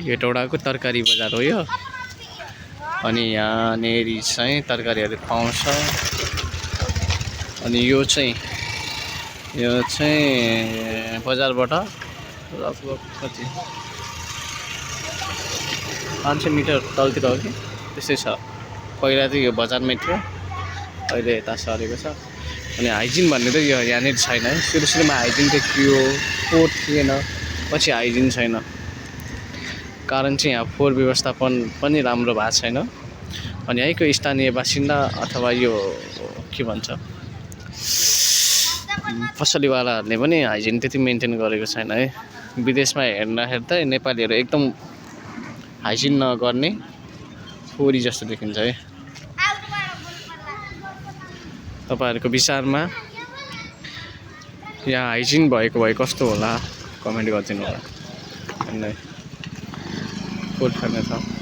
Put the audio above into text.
यो टौडाको तरकारी बजार हो यो। अनि यहाँनेरि चाहिँ तरकारीहरू पाउँछ। अनि यो चाहिँ बजारबाट लगभग कति 500 मिटर तलतिर हो कि त्यसै छ। पहिला चाहिँ यो बजारमै थियो, अहिले यता सरेको छ। अनि हाइजिन भन्ने त यो यहाँनिर छैन है। सुरुमा हाइजिन त थियो, फोहोर थिएन, पछि हाइजिन छैन। कारण चाहिँ यहाँ फोहोर व्यवस्थापन पनि राम्रो भएको छैन। अनि यहीँको स्थानीय बासिन्दा अथवा यो के भन्छ पसलीवालाहरूले पनि हाइजिन त्यति मेन्टेन गरेको छैन है। विदेशमा हेर्दाखेरि त नेपालीहरू एकदम हाइजिन नगर्ने फोहोरी जस्तो देखिन्छ है। तपाईहरुको विचारमा यहाँ हाइजिन भएको भए कस्तो होला कमेन्ट गरिदिनु होला। फोहोर खाने छ।